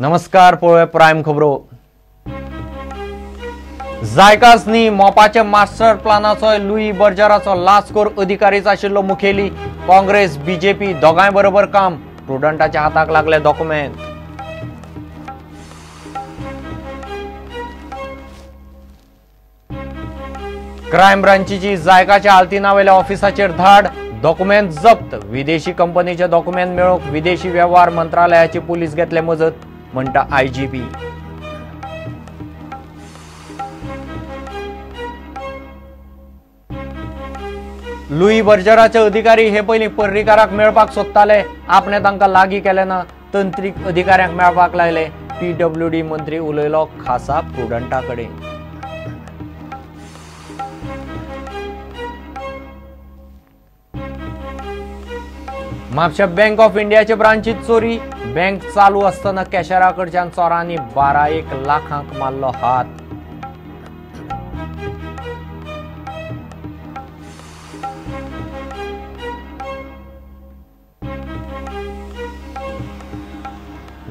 नमस्कार, पळोवया प्रायम खबरो. जायकाच न्ही, मोपाच्या मास्टर प्लानाचो लुई बर्जराचो लाचखोर अधिकारीच आशिल्लो मुखेली. काँग्रेस बीजेपी दोगांय बरोबर काम. प्रुडंटाच्या हाताक लागले डॉक्युमेंट. क्रायम ब्रांचीची जायकाच्या आल्तिनावेल्या ऑफिसाचेर धाड. डॉक्युमेंट जप्त. विदेशी कंपनीचे डॉक्युमेंट मेळोवंक विदेशी वेव्हार मंत्रालयाची पुलीस घेतले मजत, म्हणटा आयजीपी. लुई बर्जराचे अधिकारी हे पयलीं पर्रीकाराक मेळपाक सोदताले, आपणे तांकां लागीं केले ना. तंत्रीक अधिकाऱ्यांक मेळपाक लायले. पीडब्ल्यूडी मंत्री उलयलो खासा प्रुडंटा कडेन. म्हापशा बँक ऑफ इंडियाचे ब्रांचीत चोरी. बँक चालू आसतना कॅशरा कडच्यान चोरांनी 12 लाखांक मारलो हात.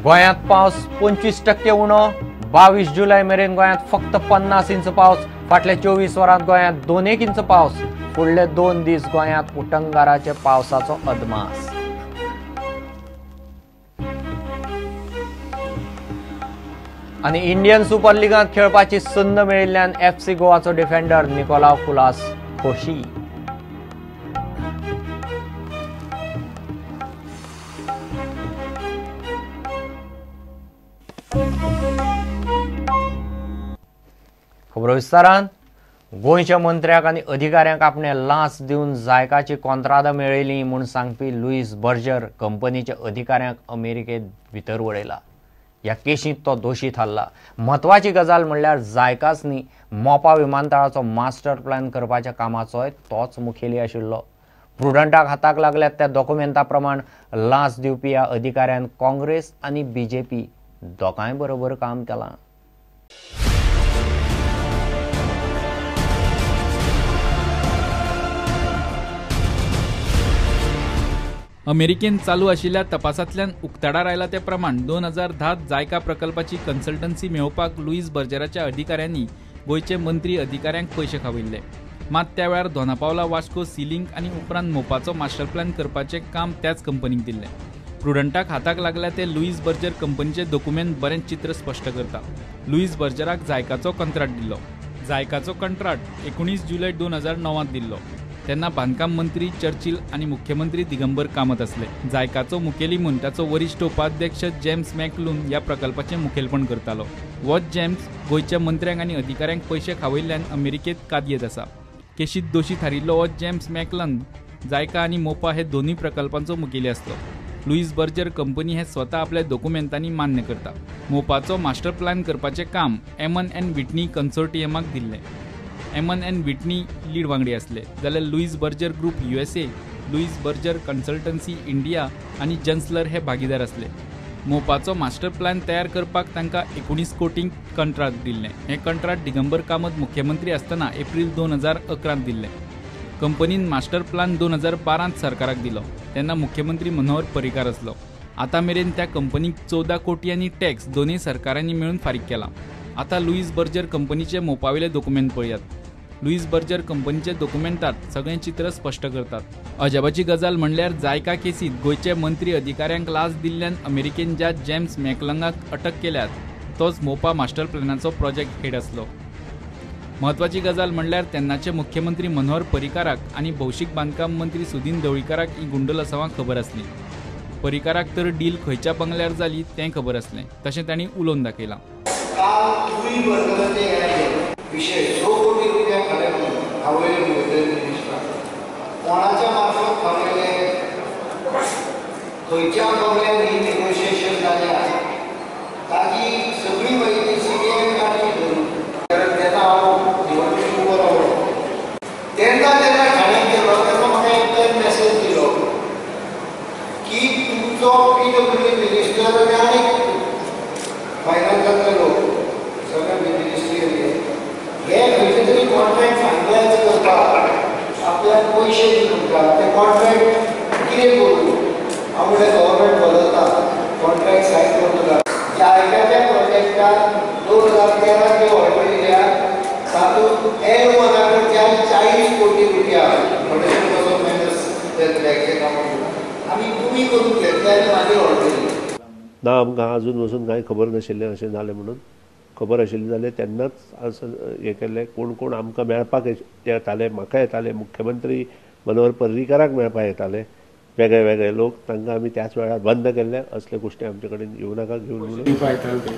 गोंयांत पावस 25% उणो. 22 जुलय मेरेन गोंयांत फक्त 50 इंच पावस. फाटल्या 24 वरांत गोंयांत 2 इंच पावस. फुडले 2 दीस गोंयांत उटंगाराचे पावसाचो अदमास. आनी इंडियन सुपर लिगांत खेळपाची संद मेळिल्ल्यान एफसी गोवाचो डिफेंडर निकोलाव कुलास खोशी. खबरो विस्तारान. गोंयच्या मंत्र्याक आनी अधिकाऱ्यांक आपणे लांच दिवन जायकाची कॉन्त्रादां मेळयली म्हूण सांगपी लुईस बर्जर कंपनीच्या अधिकाऱ्यांक अमेरिकेंत भितर वडयला. ह्या केशींत तो दोशी थारला. म्हत्वाची गजाल म्हणल्यार जायकाच न्ही, मोपा विमानतळाचो मास्टर प्लॅन करपाच्या कामाचोय तोच मुखेली आशिल्लो. प्रुडंटाक हाताक लागल्यात त्या डॉक्युमेंटा प्रमाण लांच दिवपी ह्या अधिकाऱ्यान काँग्रेस आनी बीजेपी दोगांय बरोबर काम केलां. अमेरिकेन चालू आशिल्ल्या तपासांतल्यान उक्ताडार आयला ते प्रमाण 2010 जायका प्रकल्पाची कन्सल्टन्सी मेळोवपाक लुईस बर्जराच्या अधिकाऱ्यांनी गोंयचे मंत्री अधिकाऱ्यांक पयशे खावयल्ले. मात त्या वेळार दोनापावला वास्को सिलिंग आनी उपरांत मोपाचो मास्टर प्लॅन करपाचें काम त्याच कंपनीक दिल्लें. प्रुडंटाक हाताक लागल्या ते लुईस बर्जर कंपनीचे दोकुमेंत बरें चित्र स्पश्ट करता. लुईस बर्जराक जायकाचो कंत्राट दिल्लो. जायकाचो कंत्राट 19 जुलय 2009 दिल्लो. तेन्ना बांदकाम मंत्री चर्चिल आनी मुख्यमंत्री दिगंबर कामत आसले. जायकाचो मुखेली म्हूण ताचो वरिश्ठ उपाध्यक्ष जेम्स मॅकलून ह्या प्रकल्पाचें मुखेलपण करतालो. वॉच जेम्स गोंयच्या मंत्र्यांक आनी अधिकाऱ्यांक पयशे खावयल्ल्यान अमेरिकेंत कादयेत आसा. केशींत दोशी थारिल्लो हो जेम्स मॅकलन जायका आनी मोपा हे दोनूय प्रकल्पांचो मुखेली आसलो. लुईस बर्जर कंपनी हे स्वता आपल्या दोकुमेंतांनी मान्य करता. मोपाचो मास्टर प्लॅन करपाचें काम एमन एन विटनी कन्सोर्टियमाक दिल्लें. एमन एन विटनी लीड वांगडी आसले, जाल्यार Louis Berger group USA, Louis Berger consultancy India आनी जन्सलर हे भागीदार आसले. मोपाचो मास्टर प्लॅन तयार करपाक तांकां 19 कोटींक कंत्राट दिल्लें. हें कंत्राट दिगंबर कामत मुख्यमंत्री आसतना एप्रील 2011 दिल्लें. कंपनीन मास्टर प्लॅन 2012 सरकाराक दिलो. तेन्ना मुख्यमंत्री मनोहर पर्रीकार आसलो. आतां मेरेन त्या कंपनीक 14 कोटी आनी टॅक्स दोनूय सरकारांनी मेळून फारीक केला. आतां लुईस बर्जर कंपनीचे मोपावेले दोकुमेंत पळयात. लुईस बर्जर कंपनीचे दोकुमेंटात सगळें चित्र स्पश्ट करतात. अजापाची गजाल म्हणल्यार जायका केसींत गोंयचे मंत्री अधिकाऱ्यांक लांच दिल्ल्यान अमेरिकेन ज्या जेम्स मॅकलंगाक अटक केल्यात तोच मोपा मास्टर प्लॅनाचो प्रोजेक्ट हेड आसलो. म्हत्वाची गजाल म्हणल्यार तेन्नाचे मुख्यमंत्री मनोहर पर्रीकाराक आनी भौशीक बांदकाम मंत्री सुदीन ढवळीकाराक ही गुंडलसांवां खबर आसली. पर्रीकाराक तर डील खंयच्या बंगल्यार जाली तें खबर आसलें, तशें तांणी उलोवन दाखयलां. विशय 100 कोटी रुपया खाले खावयले कोणाच्या मार्फत खावयले, खंयच्या बंगल्यार ही नेगोशिएशन जाल्या ताची सगळी माहिती सीबीआयन काडची धरून. कारण तेन्ना हांव निवडणूक उबो रावलो तेन्ना तेन्ना ठाण्याक गेलो तेन्ना म्हाका एकट्यान मॅसेज दिलो की तुमचो पीडब्ल्यूडी मिनिस्टर आनी फायनान्सांतले लोक सगळे मिनिस्ट्री हे खंयचे तरी कॉन्ट्रॅक्ट फायनलायज करपाक आपल्याक पयशे दी म्हणटा. ते कॉन्ट्रॅक्ट कितें करूं? हांव म्हणलें गव्हर्मेंट बदलता, कॉन्ट्रॅक्ट सायन करता. तातूंत एल वना कडच्यान 40 कोटी रुपया 100% मायनस आमी कमी करून घेतले आनी मागीर ऑर्डर दिली. ना आमकां अजून वचून कांय खबर नाशिल्लें अशें जालें म्हणून. खबर आशिल्ली जाल्यार तेन्नाच हें केल्लें. कोण कोण आमकां मेळपाक येताले, म्हाका येताले, मुख्यमंत्री मनोहर पर्रीकाराक मेळपाक येताले, वेगळे वेगळे लोक, तांकां आमी त्याच वेळार बंद केल्ले. असले गोश्टी आमचे कडेन येवं नाका घेवन म्हणून.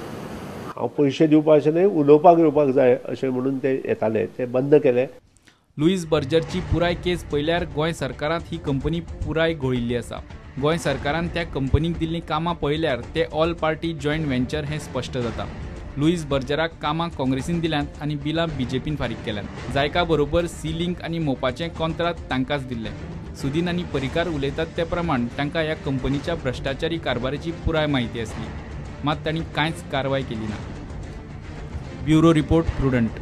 हांव पयशे दिवपा अशें न्हय, उलोवपाक येवपाक जाय अशें म्हणून ते येताले, ते बंद केले. लुईस बर्जरची पुराय केस पळयल्यार गोंय सरकारांत ही कंपनी पुराय घोळिल्ली आसा. गोंय सरकारान त्या कंपनीक दिल्लीं कामां पळयल्यार ते ऑल पार्टी जॉयंट व्हेंचर हें स्पश्ट जाता. लुईस बर्जराक कामां काँग्रेसीन दिल्यांत आनी बिलां बीजेपीन फारीक केल्यांत. जायका बरोबर सी लिंक आनी मोपाचें कॉन्त्रात तांकांच दिल्लें. सुदीन आनी पर्रीकार उलयतात ते प्रमाण तांकां ह्या कंपनीच्या भ्रश्टाचारी कारभाराची पुराय म्हायती आसली, मात तांणी कांयच कारवाय केली ना. Bureau report, Prudent.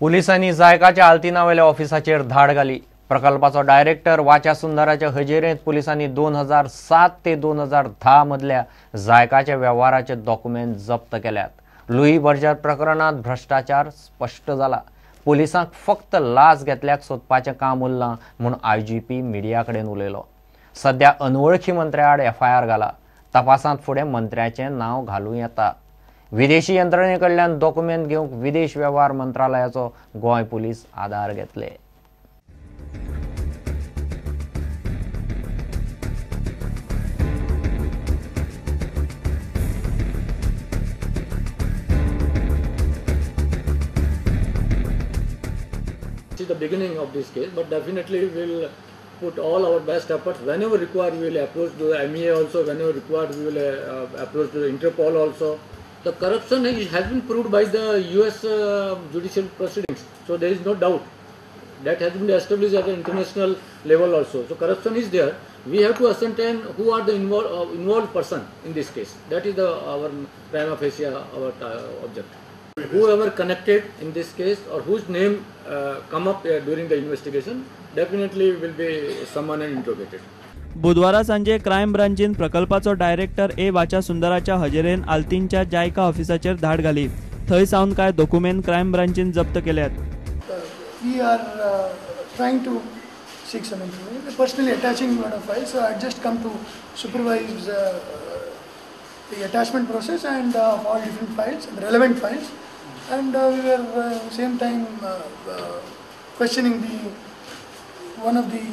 पुलिसांनी जायकाच्या आल्तिनावेल्या ऑफिसाचेर धाड घाली. प्रकल्पाचो डायरेक्टर वाचा सुंदराच्या हजेरेंत पुलिसांनी 2007 ते 2010 मदल्या जायकाच्या वेव्हाराचे डॉक्युमेंट जप्त केल्यात. लुई बर्जर प्रकरणांत भ्रश्टाचार स्पश्ट जाला. पुलिसांक फक्त लाच घेतल्याक सोदपाचें काम उरलां म्हूण IGP media कडेन उलयलो. सध्या अनवळखी मंत्र्या आड FIR घाला. तपासांत फुडें मंत्र्याचें नांव घालूं येता. विदेशी यंत्रणे कडल्यान डॉक्युमेंट घेवंक विदेश वेव्हार मंत्रालयाचो गोंय पुलीस आदार घेतले. The beginning of this case, but definitely we will put all our best efforts. Whenever required, we will approach to the MEA also. Whenever required, we will approach to the Interpol also. The corruption has been proved by the US judicial proceedings, so there is no doubt that has been established at the international level also. So corruption is there. We have to ascertain who are the involved person in this case. That is the our prima facie our object. Whoever connected in this case or whose name come up during the investigation definitely will be summoned and interrogated. बुधवारा सांजे crime ब्रांचीन प्रकल्पाचो director ए वाचा सुंदराच्या हजेरेन आल्तीनच्या जायका ऑफिसाचेर धाड घाली. थंय सावन कांय document crime ब्रांचीन जप्त केल्यात. We are trying to seek some information. Personally attaching lot of files, so I just come to supervise the attachment process and of all different files, relevant files, and we were same time questioning the one of the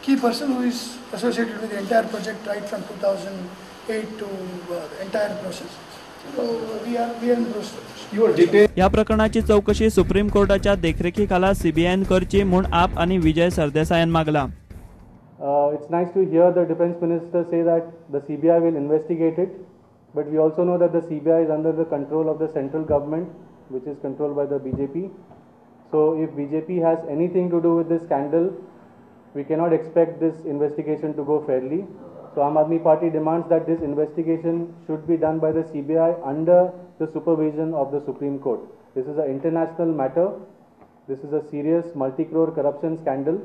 key person who is associated with the entire project right from 2008 to the entire process. So we are in process. ह्या प्रकरणाची चौकशी supreme कोर्टाच्या देखरेखीखाला सीबीआयन करची म्हूण आप आनी Vijay सरदेसायान मागला. It's nice to hear the defense minister say that the CBI will investigate it, but we also know that the CBI is under the control of the central government, which is controlled by the BJP. So if BJP has anything to do with this scandal, we cannot expect this investigation to go fairly. So Aam Aadmi Party demands that this investigation should be done by the CBI under the supervision of the Supreme Court. This is an international matter. This is a serious multi-crore corruption scandal,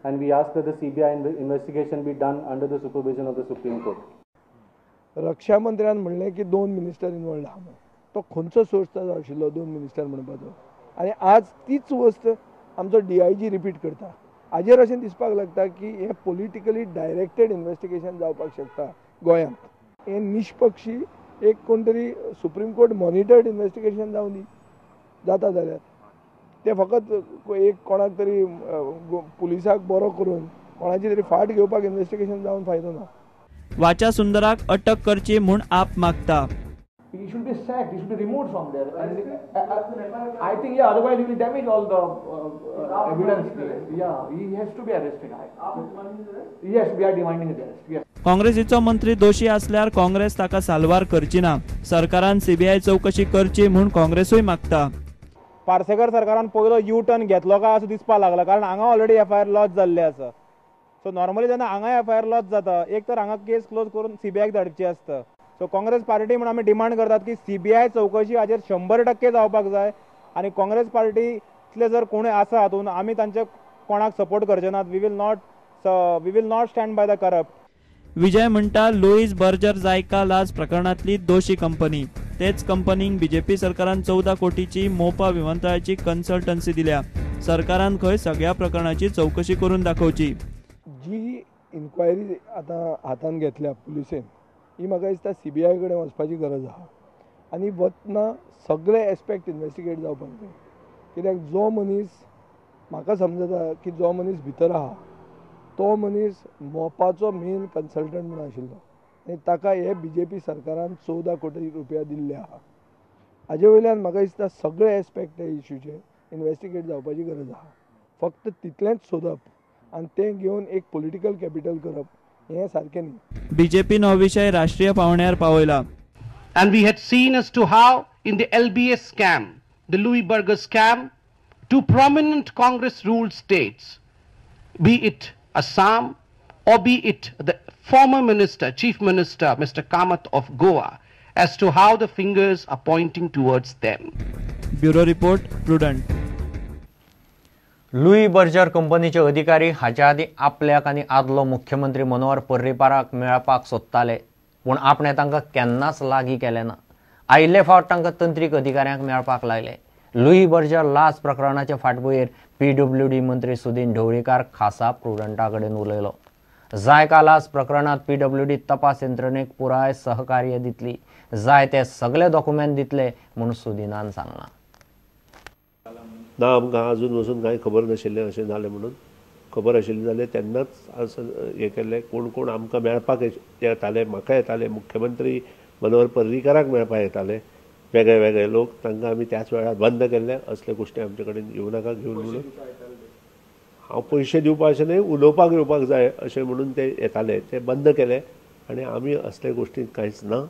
and we ask that the CBI investigation be done under the supervision of the Supreme Court. रक्षा मंत्र्यान म्हणलें की 2 minister involved आहा, तो खंयचो source ताजो आशिल्लो 2 minister म्हणपाचो? आनी आज तीच वस्त आमचो DIG repeat करता. हाजेर अशें दिसपाक लागता की हें पॉलिटिकली डायरेक्टेड इन्वेस्टिगेशन जावपाक शकता गोंयांत. हें निष्पक्षी एक कोण तरी सुप्रीम कोर्ट मॉनिटर्ड इन्वेस्टिगेशन जावं दी, जाता जाल्यार ते फकत एक कोणाक तरी पुलिसाक बरो करून कोणाची तरी फाट घेवपाक इन्वेस्टिगेशन जावन फायदो ना. वाचा सुंदराक अटक करची म्हूण आप मागता. He should be sacked. He should be removed from there. And I think, yeah, otherwise he will damage all the evidence. Yeah, he has to be arrested. Yes, we are demanding his arrest. Yes. काँग्रेसीचो मंत्री दोशी असल्यार काँग्रेस ताका साल्वार करची ना. सरकारान CBI चौकशी करची म्हूण काँग्रेसूय मागता. पार्सेकर सरकारान पयलो यू टर्न घेतलो काय असो दिसपाक लागला, कारण हांगा ऑलरेडी एफआयआर लॉज जाल्ले आसा. सो नॉर्मली जेन्ना हांगा एफआयआर लॉज जाता, एक तर हांगा केस क्लोज करून सीबीआयक धाडची आसता. सो काँग्रेस पार्टी म्हणून आमी डिमांड करतात की सीबीआय चौकशी हाजेर 100% जावपाक जाय आनी काँग्रेस पार्टीतले जर कोणूय आसा हातून आमी तांचे कोणाक सपोर्ट करचे नात. We will not stand by the corrupt. Vijay म्हणटा लुईस बर्जर जायका लाच प्रकरणांतली दोशी कंपनी. तेच कंपनीक बीजेपी सरकारान 14 कोटीची मोपा विमानतळाची कन्सल्टन्सी दिल्या. सरकारान खंय सगळ्या प्रकरणाची चवकशी करून दाखोवची. जी इन्क्वायरी आतां हातान घेतल्या पुलिसेन ही म्हाका दिसता सीबीआय कडेन वचपाची गरज आसा आनी वतना सगळे एस्पेक्ट इन्वेस्टिगेट जावपाक जाय. कित्याक जो मनीस म्हाका समजता की जो मनीस भितर आसा तो मनीस मोपाचो मेन कन्सल्टंट म्हणून आशिल्लो आनी ताका हे बीजेपी सरकारान 14 कोटी रुपया दिल्ले आसा. हाजे वयल्यान म्हाका दिसता सगळे एस्पेक्ट ह्या इश्यूचे इन्वेस्टिगेट जावपाची गरज आसा. फक्त तितलेंच सोदप आनी तें घेवन एक पॉलिटिकल कॅपिटल करप हें सारकें न्ही. बीजेपीन हो विशय राष्ट्रीय पावंड्यार पावयला. And we had seen as to how in the LBS scam, the Louis Berger scam, two prominent Congress ruled states, be it Assam or be it the former minister, Chief Minister, Mr. Kamath of Goa, as to how the fingers are pointing towards them. Bureau Report, Prudent. Louis Berger कंपनीचे अधिकारी हाच्या आदीं आपल्याक आनी आदलो मुख्यमंत्री मनोहर पर्रीकाराक मेळपाक सोदताले, पूण आपणें तांकां केन्नाच लागीं केलें ना. आयिल्ले फावट तांकां तंत्रीक अधिकाऱ्यांक मेळपाक लायले. लुई बर्जर लाच प्रकरणाचे फाटभुंयेर पीडब्ल्यूडी मंत्री सुदीन ढवळीकार खासा प्रुडंटा कडेन उलयलो. जायका लाच प्रकरणांत पीडब्ल्यूडी तपास यंत्रणेक पुराय सहकार्य दितली, जाय ते सगळे डॉक्युमेंट दितले म्हूण सुदीनान सांगलां. ना आमकां अजून वचून कांय खबर नाशिल्लें अशें जालें म्हणून. खबर आशिल्लें जाल्यार तेन्नाच हें केल्लें. कोण कोण आमकां मेळपाक येताले, म्हाका येताले, मुख्यमंत्री मनोहर पर्रीकाराक मेळपाक येताले, वेगळे वेगळे लोक, तांकां आमी त्याच वेळार बंद केल्ले. असले गोश्टी आमचे कडेन येवं नाका घेवन म्हणून. हांव पयशे दिवपा अशें न्हय, उलोवपाक येवपाक जाय अशें म्हणून ते येताले, ते बंद केले. आनी आमी असले गोश्टींत कांयच ना.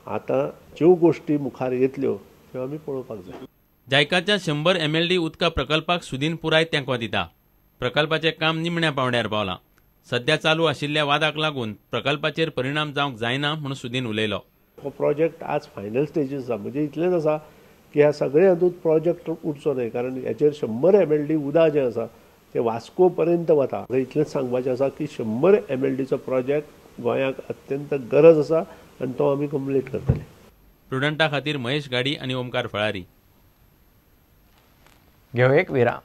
आतां ज्यो गोश्टी मुखार येतल्यो त्यो आमी पळोवपाक जाय. जायकाच्या 100 MLD उदका प्रकल्पाक सुदीन पुराय तेंको दिता. प्रकल्पाचें काम निमण्या पावंड्यार पावलां. सध्या चालू आशिल्ल्या वादाक लागून प्रकल्पाचेर परिणाम जावंक जायना म्हूण सुदीन उलयलो. हो प्रोजेक्ट आज फायनल स्टेजीस आसा, म्हणजे इतलेंच आसा की ह्या सगळे हातूंत प्रोजेक्ट उरचो न्हय, कारण हेचेर 100 MLD उदक जें आसा तें वास्को पर्यंत वता. इतलेंच सांगपाचें आसा की 100 MLDचो प्रोजेक्ट गोंयाक अत्यंत गरज आसा आनी तो आमी कंप्लीट करतले. प्रुडंटा खातीर महेश गाडी आनी ओमकार फळारी. घेवं एक विराम.